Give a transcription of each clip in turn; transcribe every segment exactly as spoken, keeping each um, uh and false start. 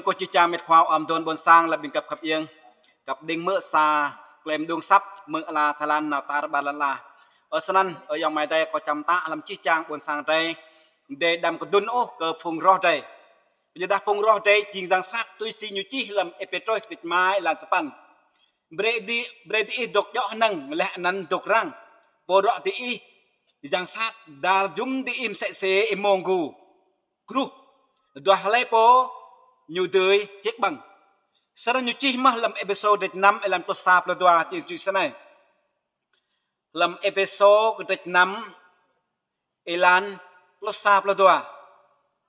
Kơ čih čang met khua ôm đôn ƀôn sang lăp ƀing găp khăp iêng, găp đing mơ̆ sa klem đung săp mơ̆ng ala Thái Lan nao tar ƀar lăn ala. Ơ snăn, ơ ayŏng amai adơi, kơ čăm tă lăm čih čang ƀôn sang drei, drei đăm kơdŭn ôh kơ phung roh drei. Ƀiădah phung roh drei jing yang sat tui si ñu čih lăm Êphêsô kdrêč ma êlan sapăn. Brei di, brei diih dôk djŏ hơnơ̆ng leh anăn dôk răng. Pô ruă diih yang sat dar jum diih msĕ si êmông gu gruh. Duah hlei pô ñu dưi hiăk ƀơ̆ng. Snăn ñu čih mơh lăm Êphêsô kdrêč năm êlan pluh sa pluh dua čih čih snei. Lăm Êphêsô kdrêč năm êlan pluh sa pluh dua.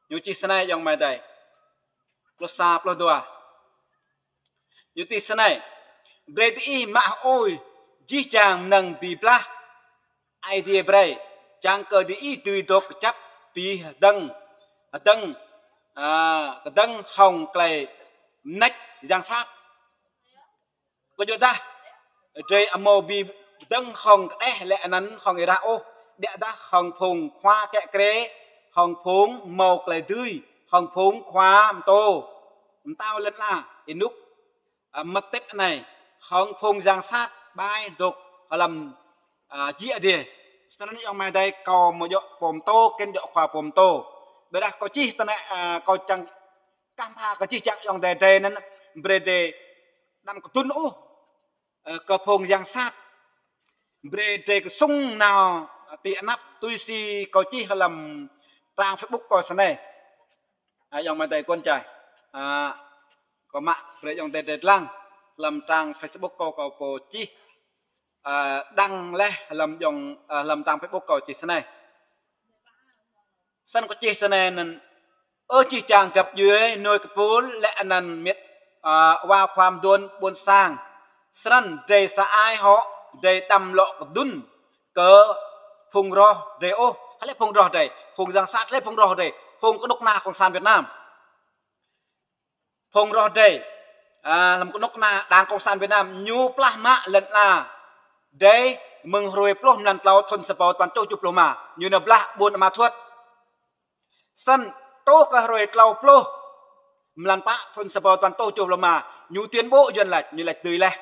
Ñu čih snei ayŏng amai adơi. Pluh sa pluh dua. Ñu čih snei. Brei diih mă hơôi jih jang mơnơ̆ng bi blah Aê Diê brei, čang kơ diih dưi dôk kơjăp bi hơdơ̆ng, hơdơ̆ng, a, kơdơ̆ng hŏng klei mnêč yang sat. Kơyuadah drei amâo bi kơdơ̆ng hŏng kơđeh leh anăn hŏng êrah ôh, ƀiădah hŏng phung khua kiă kriê, hŏng phung mâo klei dưi, hŏng phung khua mtô, mtao lăn ala, ênuk, a, mơ̆t tĭt anei, hŏng phung yang sat ƀai dôk hlăm, a, jia Aê Diê. Snăn ayŏng amai adơi, kâo amâo djŏ pô mtô, kĕn djŏ khua pô mtô. Ƀiădah kâo čih tơnă, a, kâo čang kah mha kơ čih čang ayŏng adơi drei anăn brei drei đăm kơdŭn ôh, ơ, kơ phung yang sat. Brei drei kơsŭng nao ti anăp tui si kâo čih hlăm trang Facebook kâo snei. A, ayŏng amai adơi kuăn čai. A, kâo mă brei ayŏng adơi drei dlăng hlăm trang Facebook kâo, kâo pô čih, a, đăng leh hlăm ayŏng, a, hlăm trang Facebook kâo čih snei. Snăn kâo čih snei anăn: Ơ čih čang găp djuê, nui kpul leh anăn met, a, wa khua mduôn ƀôn sang. Snăn drei sa ai hŏ, drei đăm lŏ kơdŭn kơ phung roh drei ôh. Hlei phung roh drei? Phung yang sat, hlei phung roh drei? Phung kơnuk kơna Cộng sản Việt Nam. Phung roh drei, a, hlăm kơnuk kơna Đảng Cộng sản Việt Nam, ñu plah mă lăn ala drei mơ̆ng hruê pluh mlan tlâo thŭn sa êbâo tơpăn êtuh kjuh pluh êma, ñu nao blah ƀuôn Ama Thuôt. Snăn truh kơ hruê tlâo pluh mlan pă thŭn sa êbâo tơpăn êtuh kjuh pluh êma, ñu tuyên bố Yuăn lač, ñu lač dưi leh.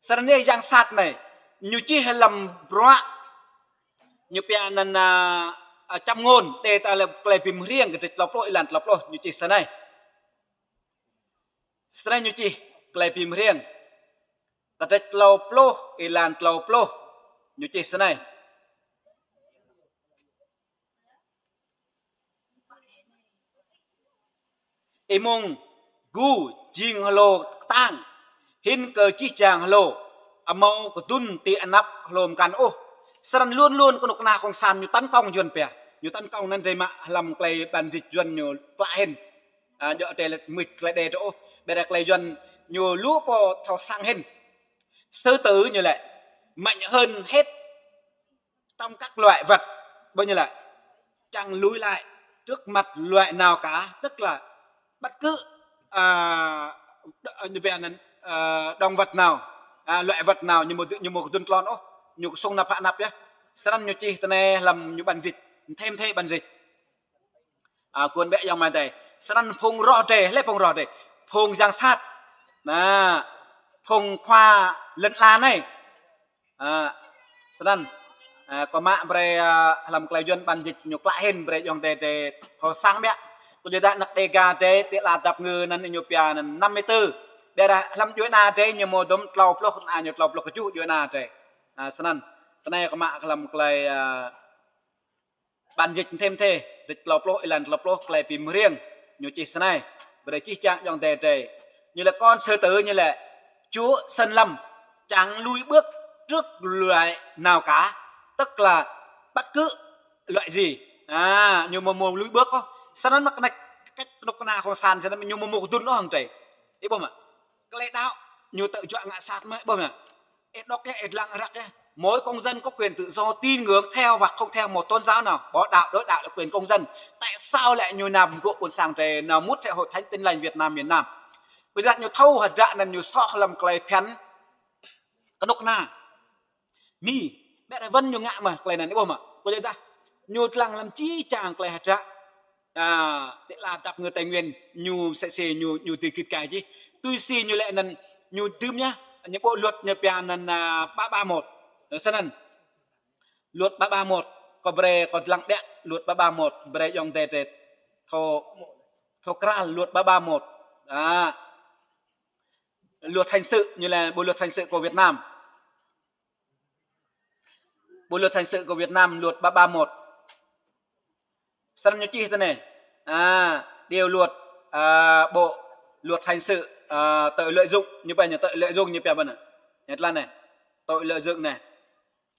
Snăn anei yang sat anei, ñu čih hlăm bruă, ñu pia anăn, a, a, čăm ngôn, đe ta lĕ Klei Bi Mriêng kdrêč tlâo pluh êlan tlâo pluh, ñu čih snei. Snei ñu čih Klei Bi Mriêng kdrêč tlâo pluh êlan tlâo pluh, ñu čih snei. Êmông gu jing hlô ktang, hĭn kơ jih jang hlô, amâo kơdŭn ti anăp hlô mkăn ôh. Snăn luôn luôn kơnuk kơna Cộng sản ñu tấn công Yuăn pia. Ñu tấn công anăn drei mă hlăm klei bản dịch Yuăn ñu klă hĭn. A, djŏ drei lĕ mưč klei đe drei ôh. Ƀiădah klei Yuăn ñu lu pô thâo săng hĭn. Sư tử ñu lač, mạnh hơn hết trong các loại vật, ƀơi ñu lač, chăng lùi lại trước mặt loại nào cả, tức là bất cứ, à, đ-, ñu pia anăn, à, động vật nào, à, loại vật nào, ñu mâo, ñu mâo kơdŭn tlôn ôh, ñu kơsŭng nao phă anăp yơh. Snăn ñu čih tơnê hlăm ñu bản dịch, mthê mthê bản dịch. A, kuăn ƀĕ ayŏng amai adơi. Snăn phung roh drei, hlei phung roh drei? Phung yang sat. Na, phung khua lăn ala anei. A, snăn, a, kâo mă brei, a, hlăm klei Yuăn bản dịch ñu klă hĭn brei ayŏng adơi drei thâo săng ƀĕ. Kơ jơdah anăk Đêga drei ti ala dap ngơ anăn ñu pia anăn năm mươi tư. Ƀiădah hlăm djuê ana drei ñu mâo dŭm tlâo pluh, anăn ñu tlâo pluh kjuh djuê ana drei. A, snăn. Tơnê kâo mă hlăm klei, a, bản dịch mthê mthê, kdrêč tlâo pluh, êlan tlâo pluh, Klei Bi Mriêng, ñu čih snei, brei čih čang ayŏng adơi drei. Ñu lač con sư tử ñu lač, Chúa sân lâm, chẳng lùi bước trước loại nào cả, tức là bất cứ loại gì. A, ñu mâo mâo lùi bước ôh. Snăn mă kơnăk, kơnăk kơnuk kơna Cộng sản, snăn ñu mâo mâo kơdŭn ôh hăng drei. Ih ƀuh mơ̆? Klei đăo, ñu tơjuă ngă sat mơ̆, ih ƀuh mơ̆? Ih đŏk yơh, ih dlăng răk yơh. Mỗi công dân có quyền tự do tín ngưỡng theo hoặc không theo một tôn giáo nào, bỏ đạo, đổi đạo là quyền công dân. Tại sao lĕ ñu nao mgô̆ ƀuôn sang drei, nao mŭt hệ hội thánh Tin Lành Việt Nam miền Nam? Kơ jơlah ñu thâo hơdră anăn ñu soh hlăm klei phiăn kơnuk kơna Mi, ƀiădah wăn ñu ngă mơ̆ klei anăn, ih ƀuh mơ̆? Kơ jơdah ñu dlăng hlăm jih jang klei hơdră a, tơlơi dăp ngư Tây Nguyên, ñu msĕ si ñu, ñu dưi git gai jih. Tui si ñu lĕ anŭn, ñu dưm yơh, ñu bộ luật ñu pia anŭn, a, ba ba một. Ơ, snăn. Luật ba ba một, kâo brơi, kâo lăng ƀiă luật ba ba một, brơi ayŏng adơi drei thâo, thâo krăn luật ba ba một. A, luật hình sự, ñu lĕ bộ luật hình sự của Việt Nam. Bộ luật hình sự của Việt Nam, luật ba ba một. Snăn ñu čih tui anai. A, điều luật, a, bộ luật hình sự, a, tội lợi dụng, ñu pia ñu tội lợi dụng ñu pia ƀơi anai. Ñu tơlơi anai. Tội lợi dụng anai.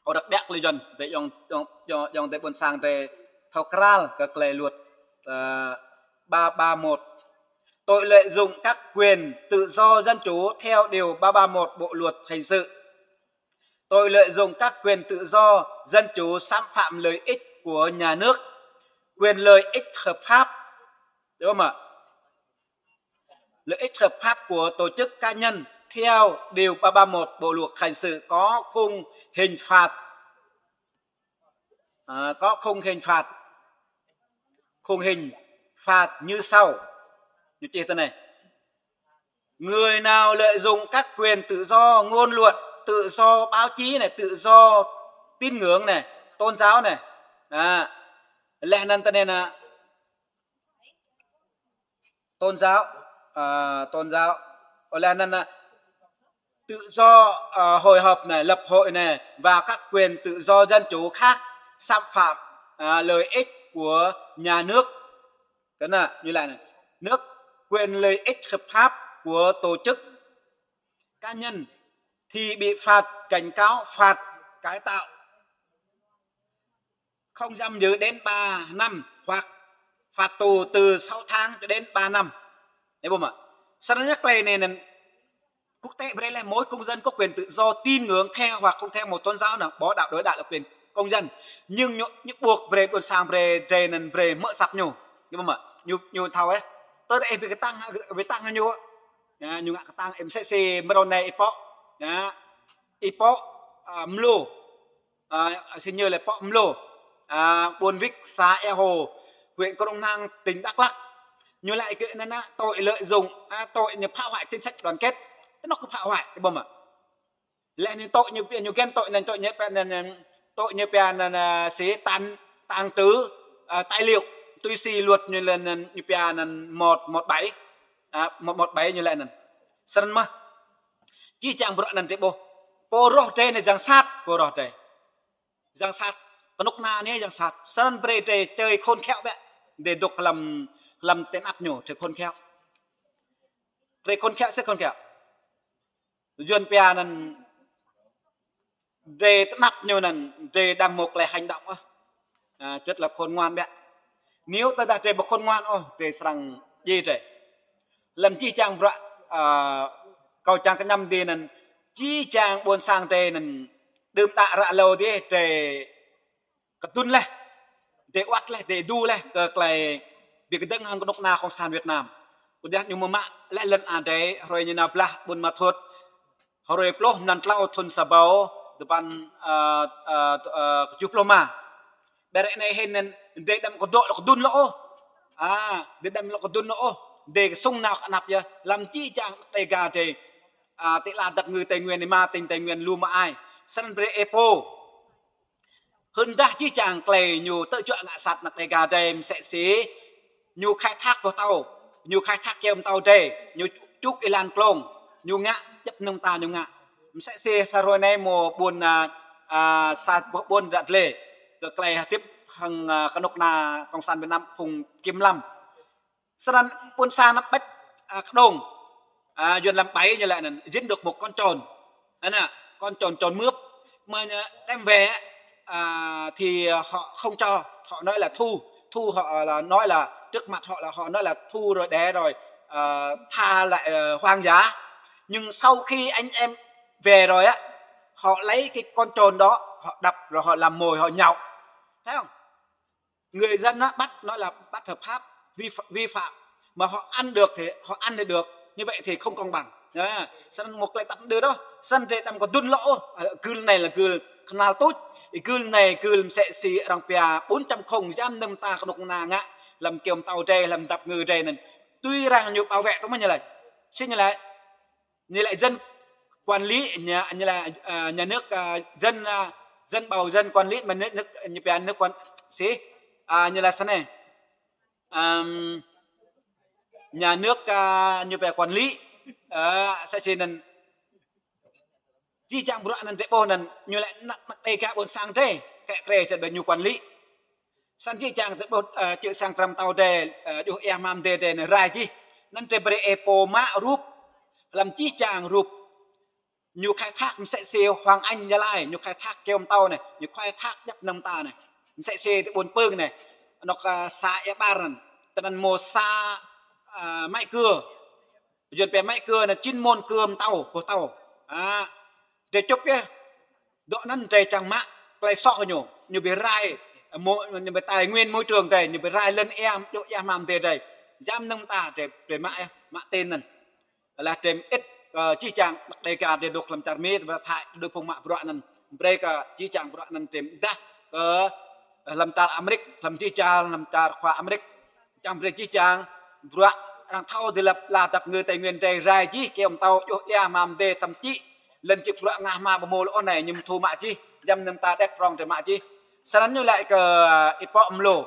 Ơ, đặc biệt là Yuăn, drei ayŏng, ayŏng, ayŏng, ayŏng adơi ƀuôn sang drei thâo krăn kơ tơlơi luật, a, ba ba một. Tội lợi dụng các quyền tự do dân chủ theo điều ba ba một Bộ luật hình sự. Tội lợi dụng các quyền tự do, dân chủ xâm phạm lợi ích của nhà nước, quyền lợi ích hợp pháp, đúng không ạ? Lợi ích hợp pháp của tổ chức cá nhân theo điều ba ba một Bộ luật hình sự có khung hình phạt, à, có khung hình phạt, khung hình phạt như sau. Ñu čih tui anai. Người nào lợi dụng các quyền tự do ngôn luận, tự do báo chí này, tự do tín ngưỡng này, tôn giáo này. À, leh anăn tơ anai nă, tôn giáo, à, tôn giáo, leh anăn nă, tự do, à, hội họp này, lập hội này và các quyền tự do dân chủ khác xâm phạm, à, lợi ích của nhà nước. Kơ anai, ñu laĭ anai. Nước, quyền lợi ích hợp pháp của tổ chức, cá nhân thì bị phạt cảnh cáo, phạt cải tạo không giam giữ đến ba năm hoặc phạt tù từ sáu tháng cho đến ba năm. Ơ, ƀuh mơ̆? Snăn ñu laĭ anai anŭn, quốc tế brơi leh mỗi công dân có quyền tự do tín ngưỡng theo hoặc không theo một tôn giáo nào, bỏ đạo đổi đạo là quyền công dân. Nhưng ñu, ñu buộc brơi ƀuôn sang brơi, drei anŭn brơi mơ̆ săp ñu. Ơ, ƀuh mơ̆? Ñu, ñu thâo ĕ. Tơdah ih ƀu kơtang, ƀu kơtang ñu. Ñu ngă kơtang, ơ, msĕ si mrô anai ih pŏk. Ih pŏk, a, Mlô. A, si ñu lĕ pŏk Mlô, a, ƀuôn Vik, xã Ea Hồ, huyện Krông Năng, tỉnh Đắk Lắk. Ñu laĭ kơ anŭn nă, tội lợi dụng, a, tội ñu phá hoại chính sách đoàn kết. Tơ anŭn kơ phá hoại, ơ, ƀuh mơ̆? Leh anŭn tội ñu, ñu găn tội anŭn, tội ñu pia anŭn, tội ñu pia anŭn, a, si tàng, tàng trữ, a, tài liệu, tui si luật ñu lĕ anŭn, ñu pia anŭn một một bảy, a, một một bảy ñu lĕ anŭn. Snăn mơ̆. Jih jang bruă anŭn drei ƀuh. Pô roh drei anai yang sat, pô roh drei. Yang sat, kơnuk kơna anai yang sat. Snăn brơi drei čơi khôn khéo ƀĕ. Drei dŏ hlăm, hlăm tơnap ñu, drei khôn khéo. Drei khôn khéo, sĭt khôn khéo. Yuăn pia anŭn drei tơnap ñu anŭn, drei đăm mŭk lĕ hành động ôh. A, rất là khôn ngoan ƀĕ. Nếu tơdah drei ƀu khôn ngoan ôh, drei srăng djai drei. Hlăm jih jang bruă, a, kâo čang kơñăm dih anŭn, jih jang ƀuôn sang drei anŭn, đưm đă ră hlâo dih drei kơdŭn leh, drei wăt leh, drei êdu leh kơ tơlơi ƀing kơdơ̆ng hăng kơnuk kơna Cộng sản Việt Nam. Kơđi ñu mơ̆ mă leh lŏn a drei, hrơi ñu nao blah Buôn Ma Thuột, hrơi pluh mlan klâo thŭn sa rơbâo dua păn, a, a, a, kơjuh pluh rơma. Ƀơi ră anai hĭn anŭn, drei đăm kơdŏ lŏ kơdŭn lŏ ôh. A, drei đăm lŏ kơdŭn lŏ ôh. Drei kơsŭng nao kơ anăp yơh, hlăm jih jang Đêga drei. A, tơlơi dăp ngư Tây Nguyên, rơma tỉnh Tây Nguyên lu mơai. Snăn brơi ih pô. Hưn dah jih jang tơlơi ñu tơjuă ngă sat anăp Đêga drei msĕ si ñu khai thác boh tâo, ñu khai thác kơyâo mơtâo drei, ñu čŭk êlan klông, ñu ngă djŏp mơnơ̆ng mơta ñu ngă. Msĕ si sa hrơi anai mơ̆ ƀuôn, a, a, sa boh ƀuôn ră lĕ, kơ tơlơi hơdip hăng, a, kơnuk kơna Cộng sản Việt Nam phung kiểm lâm. Snăn ƀuôn sang anăp ƀĕč, a, kơđông. A, Yuăn lăm bảy ñu laĭ anŭn, dính được một con trồn. Anŭn, con trồn, trồn mướp. Mà, à, đem về, à, thì họ không cho, họ nói là thu. Thu họ là nói là, trước mặt họ là họ nói là thu rồi, để rồi, à, tha lại, à, hoang dã. Nhưng sau khi anh em về rồi á, họ lấy cái con trồn đó, họ đập, rồi họ làm mồi, họ nhậu. Thấy không? Người dân á, bắt nói là bắt hợp pháp, vi ph-, vi phạm, mà họ ăn được thì họ ăn thì được, như vậy thì không công bằng. Á, snăn mơ̆ tơlơi tăp đơ đôč, snăn drei đăm kơdŭn lŏ ôh, a, gưl anai lĕ gưl kơnăl tuč, gưl anai gưl msĕ si arăng pia bốn chấm không, giăm mơnơ̆ng mơta kơnuk kơna ngă, Hlăm kơyâo pơtâo drơi, hlăm dăp ngơ drơi anŭn. Tui arăng ñu bảo vệ tŭ mơ̆n ñu laĭ. Sĭt ñu laĭ. Ñu laĭ dân quản lý, nhà, ñu laĭ, à, nhà nước, à, dân, à, dân bầu dân quản lý mà nước, nước, ñu pia nước quản, sĭt, à, ñu laĭ snei. Ăm, nhà nước, à, ñu pia quản lý. Ơ, sĭt sĭt anŭn. Jih jang bruă anŭn drơi ƀuh anŭn, ñu laĭ anăk, anăk Đêga ƀôn sang drơi, kĕ kre sĭt ƀơi ñu quản lý. Snăn jih jang drơi ƀuh, ơ, čư̆ sang Trăng Pơtâo drơi, ơ, djuh ia hmua mdê drơi anŭn rai jih. Anŭn drơi brơi ih pô mă rup, hlăm jih jang rup. Ñu khai thác msĕ si Hoàng Anh Gia Lai, ñu khai thác kơyâo pơtâo anai, ñu khai thác djăp mơnơ̆ng mơta anai. Msĕ si ti ƀuôn Pưng anai, anŏ, ơ, xã Ia Ƀar anŭn, tơnăn mơ̆ xã, ơ, Mãi Cưa. Yuan pia Mãi Cưa anŭn chín môn cưa pơtâo, pơtâo. Ă, drơi čŭp yơh. Dŏ anŭn drơi čang mă tơlơi soh ñu, ñu ƀu rai, mô-, ñu ƀu tài nguyên môi trường drơi, ñu ƀu rai lŏn ia, djuh ia hmua mdê drơi. Djăp mơnơ̆ng mơta drơi, drơi mă yơh, mă tên anŭn. Laih drơi mơit kơ jih jang anăk Đêga drơi dŏ hlăm čar Mi, tơpă Thái, đơ phung mă bruă anŭn. Brơi kơ jih jang bruă anŭn drơi mơdah kơ hlăm čar Amêrik, hlăm jih jang, hlăm čar khua Amêrik. Čang brơi jih jang bruă arăng thâo dơlăp la dăp ngơ Tây Nguyên drơi rai jih kơyâo pơtâo djuh ia hmua mdê thậm chí lŏn čư̆ bruă ngă hmua ƀu mơ̆ lŏ ôh anai ñu mơ̆ thu mă jih, djăp mơnơ̆ng mơta đĕt prong drơi mă jih. Snăn ñu laĭ kơ Y-Pŏk Mlô,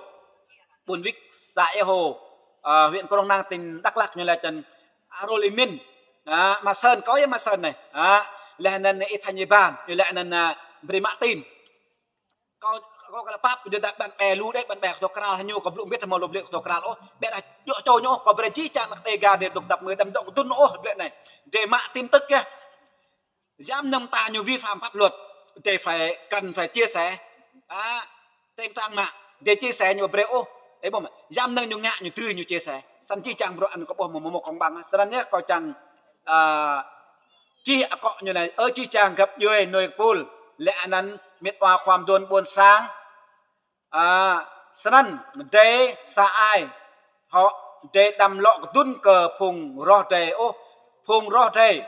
ƀuôn Vik, xã Ia Hô, ơ, huyện Krông Năng, tỉnh Đắk Lắk ñu laĭ čăn Arul Imin. Ă, Ma Sơn, kâo yơh Ma Sơn anai. Ă, laih anŭn Y Thanh Y Ban, ñu laĭ anŭn, ă, brơi mă tin. Kâo, kâo kơ lăp pap, djơ̆ dăp ƀăn ƀe lu đĕ, ƀăn ƀe kơdŏ kral, hơnŭ kâo blŭ ƀiă mơ̆ lu blĕ kơdŏ kral ôh, ƀĕ dah djŏ čô ñu ôh, kâo brơi jih jang anăk Đêga drơi dŏ dăp ngơ đăm dŏ kơdŭn ôh, blĕ anai. Drơi mă tin tức yơh. Djăp mơnơ̆ng mơta ñu vi phạm pháp luật, drơi phải, cần phải chia sẻ. Ă, tem trang mạng, drơi chia sẻ ñu ƀu brơi ôh. Ê, ƀuh mơ̆, djăp mơnơ̆ng ñu ngă ñu tui ñu chia sẻ. Snăn jih jang bruă anŭn kâo ƀuh mơ̆ mơ̆ mơ̆ công bằng. Snăn yơh kâo čang, ă, čih akŏ ñu anai, ơ jih jang găp djuai nuê pul, laih anŭn mĕt wa khua mduôn ƀuôn sang. Ă, snăn drơi sa ai, hŏ, drơi đăm lŏ kơdŭn kơ phung roh drơi ôh, phung roh drơi,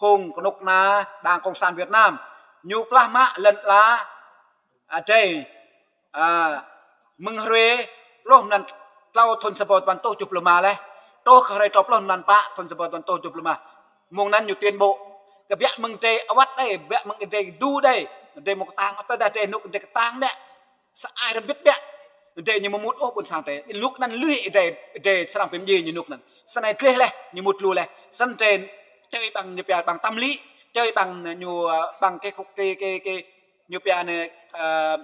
phung kơnuk kơna Đảng Cộng sản Việt Nam. Ñu plah mă lŏn ala, ă, drơi, ă, mơ̆ng hrơi pluh mlan klâo thŭn sa rơbâo dua păn êtuh tơjuh pluh rơma laih, truh kơ hrơi klâo pluh mlan pă thŭn sa rơbâo dua păn êtuh tơjuh pluh rơma. Mơ̆ng anŭn ñu tuyên bố. Kơ ƀiă mơ̆ng drơi awăt đơi, ƀiă mơ̆ng drơi du đơi, drơi mơ̆ng kơtang, tơdah drơi hơnŭk drơi kơtang ƀiă. Sa ai rơbit ƀiă. Drơi ñu mơ̆ mŭt ôh ƀuôn sang drơi. Hơnŭk anŭn lui drơi, drơi srăng pơmdjai ñu hơnŭk anŭn. Snăn drơi gleh laih, ñu mŭt lu laih. Snăn drơi čơi ƀăng ñu pia ƀăng tâm lý, čơi ƀăng ñu, ă, ƀăng kơ khŭk kơ, kơ, kơ, ñu pia anai, ă,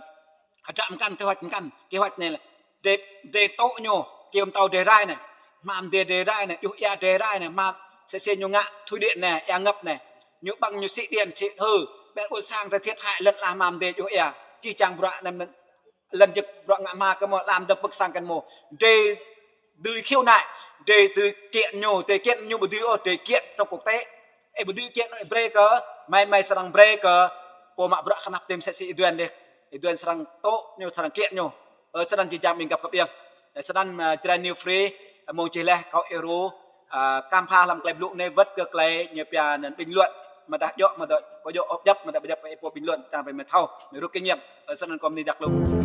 hơdră mơkăn, kế hoạch mơkăn, kế hoạch anai laih. Drơi, drơi tŏ ñu, kơyâo pơtâo drơi rai anai. Hmua mdê drơi rai anai, djuh ia drơi rai anai, hmua sĕ sĕ ñu ngă thủy điện anai, ia ngập anai. Ñu ƀăng ñu sĭ điện, sĭ hư, ƀĕ ƀuôn sang drơi thiệt hại lŏn ala hmua mdê djuh ia. Jih jang bruă anai lŏn čư̆ bruă ngă hmua kơ mơ̆, lam dơ̆ng pơ̆k sang kơ mơ̆. Drơi dưi khiếu nại, drơi dưi kiện ñu, drơi kiện ñu ƀu dưi ôh, drơi kiện trong quốc tế. Ê, ƀu dưi kiện ôh, brơi kơ, mai mai srăng brơi kơ pô mă bruă kơnăp tơm sĕ sĭ Y Duên đĕ. Y Duên srăng tŏ ñu, srăng kiện ñu. Ơ, snăn jih jang ƀing găp kơ ƀiă. Ơ, snăn, ă, Jrai New Free, ă, mơ̆ng čih laih kâo ih ru, ă, kam pha hlăm tơlơi blŭ anai wơ̆t kơ tơlơi ñu pia anŭn bình luận. Mơ̆ dah djŏ, mơ̆ dah ƀu djŏ ôh djăp, mơ̆ dah ƀu djŏ ôh ih pô bình luận, čang brơi mơ̆ thâo, mơ̆ rút kinh nghiệm. Ơ, snăn kâo bơni djăp lu.